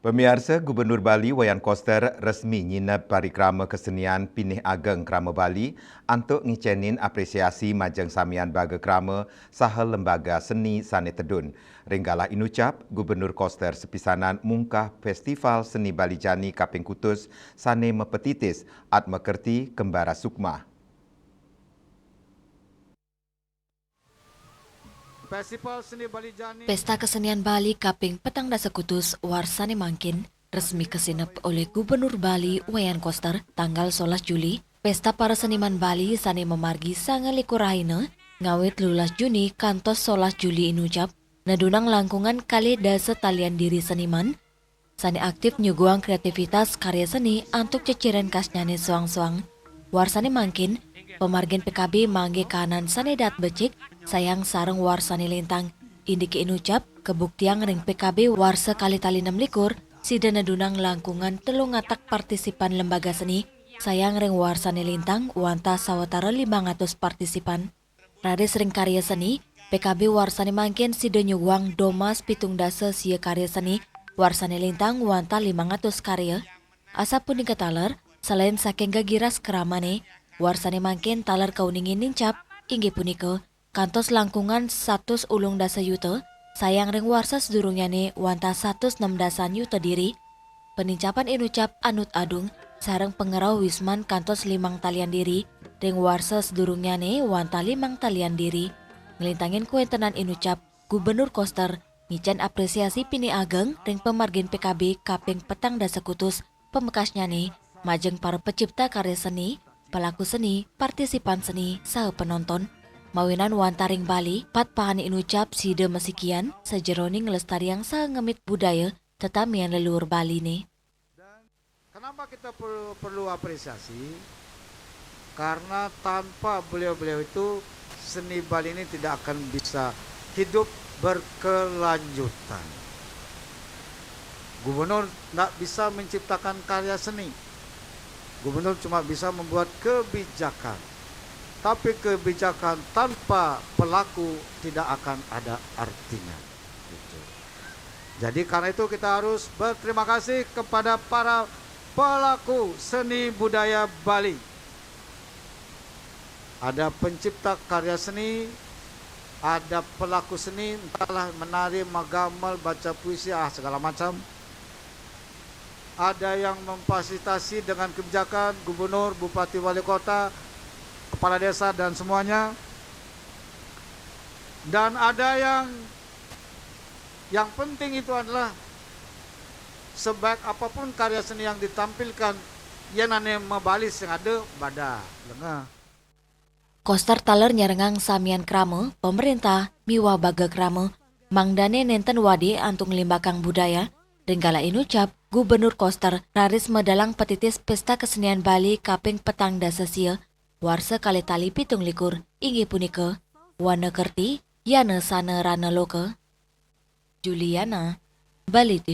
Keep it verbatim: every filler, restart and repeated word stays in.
Pamiarsa, Gubernur Bali Wayan Koster resmi nyineb parikrama kesenian Pinih Ageng Krama Bali antuk ngicenin apresiasi majeng samian baga krama saha lembaga seni sane tedun. Ring galah inucap, Gubernur Koster sepisanan mungkah Festival Seni Bali Jani kaping kutus sane mapatitis Atma Kerti Kembara Sukma. Festival Seni Bali Jani. Pesta Kesenian Bali kaping petang dasa kutus warsane mangkin resmi kasineb olih Gubernur Bali Wayan Koster tanggal solas Juli. Pesta para seniman Bali sane mamargi sanga likur rahina, ngawit lulas Juni kantos solas Juli inucap, nedunang langkungan kalih dasa talian diri seniman sane aktif nyuguhang kreativitas karya seni antuk ceciren khasnyane soang-soang. Warsane mangkin, pamargin P K B manggihin kahanan sane daat becik, sayang sareng warsane lintang. Indike inucap, kabuktiang ring P K B warsa kalih tali nem likur, sida nedunang langkungan telung atak partisipan lembaga seni, sayang ring warsane lintang wantah sawatara limang atus partisipan. Raris ring karya seni, P K B warsane mangkin sida nyuguhang domas pitung dasa sia karya seni, warsane lintang wantah limang atus karya. Asapunika taler, selain saking gegiras kramane, warsane mangkin taler kauningin nincap, inggih punika, kantos langkungan satus ulung dasa yuta, sayang ring warsa sadurungnyane wantah satus nem dasan yuta diri. Panincapan inucap anut adung, sareng pangrauh wisman kantos limang talian diri, ring warsa sadurungnyane wantah limang talian diri. Nglintangin kawentenan inucap, Gubernur Koster ngicen apresiasi pinih ageng ring pamargin P K B kaping petang dasa kutus pamekasnyane majeng para pecipta karya seni, pelaku seni, partisipan seni, saha penonton. Mawinan wantah ring Bali, pat pahane inucap sida masikian sajeroning nglestariang saha ngemit budaya tetamian leluhur Baline. Kenapa kita perlu, perlu apresiasi? Karena tanpa beliau-beliau itu, seni Bali ini tidak akan bisa hidup berkelanjutan. Gubernur nggak bisa menciptakan karya seni. Gubernur cuma bisa membuat kebijakan. Tapi kebijakan tanpa pelaku tidak akan ada artinya. Gitu. Jadi karena itu kita harus berterima kasih kepada para pelaku seni budaya Bali. Ada pencipta karya seni, ada pelaku seni, entahlah menari, menggambar, baca puisi, ah, segala macam. Ada yang memfasilitasi dengan kebijakan gubernur, bupati, wali kota, kepala desa, dan semuanya. Dan ada yang, yang penting itu adalah sebaik apapun karya seni yang ditampilkan, yan ane mabalis sing ada bada lenga. Koster taler nyarengang samian krama, pamerintah, miwah baga krama, mangdane nenten wadik antuk nglimbakang budaya. Ring galah inucap, Gubernur Koster raris medalang patitis Pesta Kesenian Bali kaping petang dasa sia, warsa kalih tali pitung likur, inggih punika, Wana Kerti, Yana Sana Rana Loka. Juliana, Bali T V.